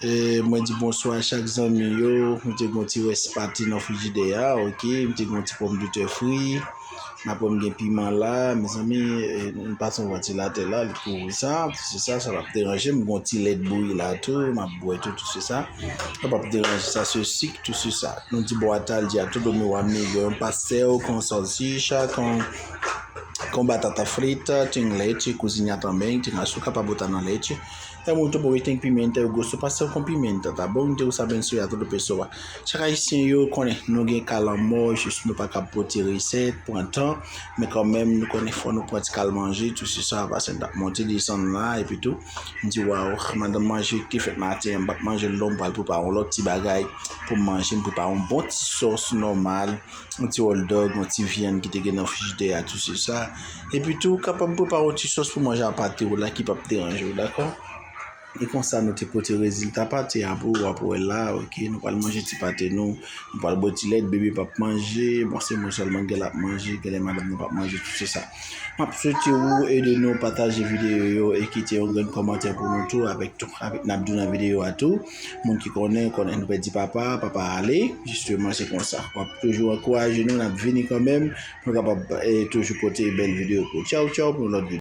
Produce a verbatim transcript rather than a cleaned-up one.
E, mwen di bonswa a chak zanmi yo. M te gen yon ti rès pate nan frijidè a, ok. M te gen yon ti pòmdetè fri. Apre m gen piman la, mezanmi, e, nou pa t yon vantilatè la, li kouvri sa, se sa, sa p ap deranje m. M gen yon ti lèt bouyi la tou, m ap bwè tou, tout se sa. Sa p ap deranje sa, se sik, tout se sa. Nou di bon ataldi a tou, domi wa migo, yon pastèl, kon salsich, kon, kon batata frita, tem leite, cozinha também, tem açúcar pra botar no leite. É muito bom e tem pimenta, eu gosto, pastèl com pimenta, tá bom? Deus abençoe a toda pessoa. Chak ayisyen yo konnen nou gen kal anmò, jis nou pa kab pote resèt, pran tan, men kanmenm nou konnen fò nou pran ti kal manje, tou se sa, paske n t ap monte desann la, epi tou, m di, waw, madanm manje ki te fèt maten an, m p ap manje l non, m pral prepare yon lòt ti bagay pou m manje, m prepare yon bon ti sòs nòmal, yon ti hòtdòg, yon ti vyann ki te gen nan frijidè a, tou se sa. Epi tou, ou kapab prepare yon ti sòs pou manje a pate w la ki p ap deranje w, dakò? E konsa nou te pote rezilta pate a pou w, w ap wè la, ok, nou pral manje ti pate nou, nou pral bwè ti lèt, bebe p ap manje, bon, se mwen sèlman k gen l ap manje, genlè madanm nan p ap manje, tou se sa. M ap swete ou ede nou pataje videyo yo e kite yon grenn kòmantè pou nou tou, avèk tou, avèk n ap di w nan videyo a tou. Moun ki konnen, konnen nou pèdi papa, papa ale, jisteman se konsa. W ap toujou ankouraje nou, n ap vini kanmenm, pou nou kapab, e, toujou pote bèl videyo pou ou. Tchaw, tchaw, pou yon lòt videyo.